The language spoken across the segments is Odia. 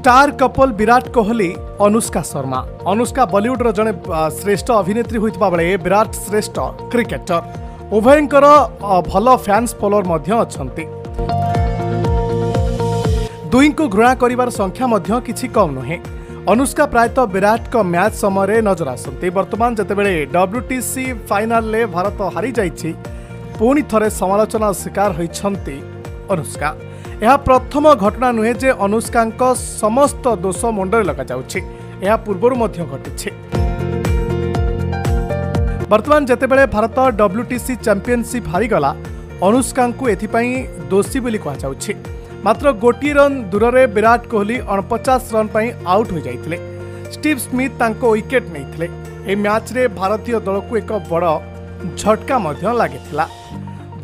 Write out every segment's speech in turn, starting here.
Star couple Virat Kohli, Anushka Sharma. ଅନୁଷ୍କା ବଲିଉଡର ଜଣେ ଶ୍ରେଷ୍ଠ ଅଭିନେତ୍ରୀ ହୋଇଥିବା ବେଳେ ବିରାଟ ଶ୍ରେଷ୍ଠ କ୍ରିକେଟର। ଉଭୟଙ୍କର ଭଲ ଫ୍ୟାନ୍ସ ଫଲୋଅର ମଧ୍ୟ ଅଛନ୍ତି। ଦୁଇଙ୍କୁ ଘୃଣା କରିବାର ସଂଖ୍ୟା ମଧ୍ୟ କିଛି କମ୍ ନୁହେଁ। ଅନୁଷ୍କା ପ୍ରାୟତଃ ବିରାଟଙ୍କ ମ୍ୟାଚ୍ ସମୟରେ ନଜର ଆସନ୍ତି। ବର୍ତ୍ତମାନ ଯେତେବେଳେ ଡବ୍ଲ୍ୟୁଟିସି ଫାଇନାଲରେ ଭାରତ ହାରିଯାଇଛି, ପୁଣି ଥରେ ସମାଲୋଚନାର ଶିକାର ହୋଇଛନ୍ତି ଅନୁଷ୍କା। ଏହା ପ୍ରଥମ ଘଟଣା ନୁହେଁ ଯେ ଅନୁଷ୍କାଙ୍କ ସମସ୍ତ ଦୋଷ ମୁଣ୍ଡରେ ଲଗାଯାଉଛି। ଏହା ପୂର୍ବରୁ ମଧ୍ୟ ଘଟିଛି। ବର୍ତ୍ତମାନ ଯେତେବେଳେ ଭାରତ ଡବ୍ଲ୍ୟୁଟିସି ଚାମ୍ପିଅନସିପ୍ ହାରିଗଲା, ଅନୁଷ୍କାଙ୍କୁ ଏଥିପାଇଁ ଦୋଷୀ ବୋଲି କୁହାଯାଉଛି। ମାତ୍ର 1 ରନ୍ ଦୂରରେ ବିରାଟ କୋହଲି 49 ରନ୍ ପାଇଁ ଆଉଟ୍ ହୋଇଯାଇଥିଲେ। ଷ୍ଟିଭ୍ ସ୍ମିଥ୍ ତାଙ୍କ ୱିକେଟ୍ ନେଇଥିଲେ। ଏହି ମ୍ୟାଚ୍ରେ ଭାରତୀୟ ଦଳକୁ ଏକ ବଡ଼ ଝଟକା ମଧ୍ୟ ଲାଗିଥିଲା।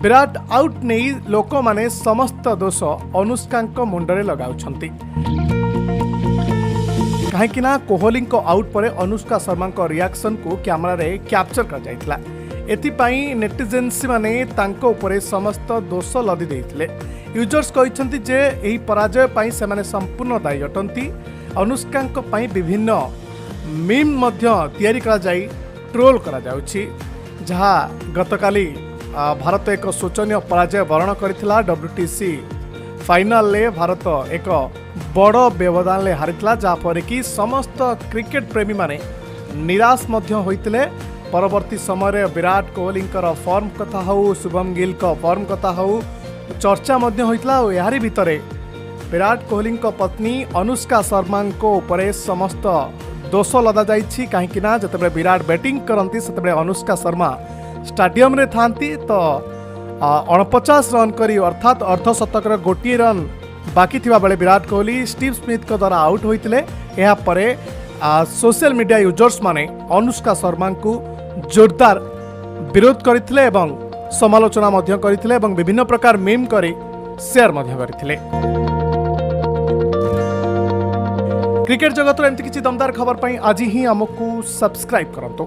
ବିରାଟ ଆଉଟ୍ ନେଇ ଲୋକମାନେ ସମସ୍ତ ଦୋଷ ଅନୁଷ୍କାଙ୍କ ମୁଣ୍ଡରେ ଲଗାଉଛନ୍ତି, କାହିଁକି ନା କୋହଲିଙ୍କ ଆଉଟ୍ ପରେ ଅନୁଷ୍କା ଶର୍ମାଙ୍କ ରିଆକ୍ସନକୁ କ୍ୟାମେରାରେ କ୍ୟାପଚର କରାଯାଇଥିଲା। ଏଥିପାଇଁ ନେଟିଜେନ୍ସମାନେ ତାଙ୍କ ଉପରେ ସମସ୍ତ ଦୋଷ ଲଦି ଦେଇଥିଲେ। ୟୁଜର୍ସ କହିଛନ୍ତି ଯେ ଏହି ପରାଜୟ ପାଇଁ ସେମାନେ ସମ୍ପୂର୍ଣ୍ଣ ଦାୟୀ ଅଟନ୍ତି। ଅନୁଷ୍କାଙ୍କ ପାଇଁ ବିଭିନ୍ନ ମିମ୍ ମଧ୍ୟ ତିଆରି କରାଯାଇ ଟ୍ରୋଲ୍ କରାଯାଉଛି। ଯାହା ଗତକାଲି ଭାରତ ଏକ ଶୋଚନୀୟ ପରାଜୟ ବରଣ କରିଥିଲା। ଡବ୍ଲ୍ୟୁଟିସି ଫାଇନାଲରେ ଭାରତ ଏକ ବଡ଼ ବ୍ୟବଧାନରେ ହାରିଥିଲା, ଯାହାଫଳରେ କି ସମସ୍ତ କ୍ରିକେଟ ପ୍ରେମୀମାନେ ନିରାଶ ମଧ୍ୟ ହୋଇଥିଲେ। ପରବର୍ତ୍ତୀ ସମୟରେ ବିରାଟ କୋହଲିଙ୍କର ଫର୍ମ କଥା ହେଉ, ଶୁଭମ ଗିଲ୍ଙ୍କ ଫର୍ମ କଥା ହେଉ, ଚର୍ଚ୍ଚା ମଧ୍ୟ ହୋଇଥିଲା। ଆଉ ଏହାରି ଭିତରେ ବିରାଟ କୋହଲିଙ୍କ ପତ୍ନୀ ଅନୁଷ୍କା ଶର୍ମାଙ୍କ ଉପରେ ସମସ୍ତ ଦୋଷ ଲଦାଯାଇଛି, କାହିଁକି ନା ଯେତେବେଳେ ବିରାଟ ବ୍ୟାଟିଂ କରନ୍ତି, ସେତେବେଳେ ଅନୁଷ୍କା ଶର୍ମା ଷ୍ଟାଡିୟମରେ ଥାନ୍ତି। ତ 49 ରନ୍ କରି, ଅର୍ଥାତ୍ ଅର୍ଦ୍ଧଶତକର 1 ରନ୍ ବାକି ଥିବାବେଳେ ବିରାଟ କୋହଲି ଷ୍ଟିଭ୍ ସ୍ମିଥଙ୍କ ଦ୍ୱାରା ଆଉଟ୍ ହୋଇଥିଲେ। ଏହାପରେ ସୋସିଆଲ ମିଡ଼ିଆ ୟୁଜର୍ସମାନେ ଅନୁଷ୍କା ଶର୍ମାଙ୍କୁ ଜୋରଦାର ବିରୋଧ କରିଥିଲେ ଏବଂ ସମାଲୋଚନା ମଧ୍ୟ କରିଥିଲେ ଏବଂ ବିଭିନ୍ନ ପ୍ରକାର ମିମ୍ କରି ସେୟାର ମଧ୍ୟ କରିଥିଲେ। କ୍ରିକେଟ ଜଗତର ଏମିତି କିଛି ଦମଦାର ଖବର ପାଇଁ ଆଜି ହିଁ ଆମକୁ ସବସ୍କ୍ରାଇବ୍ କରନ୍ତୁ।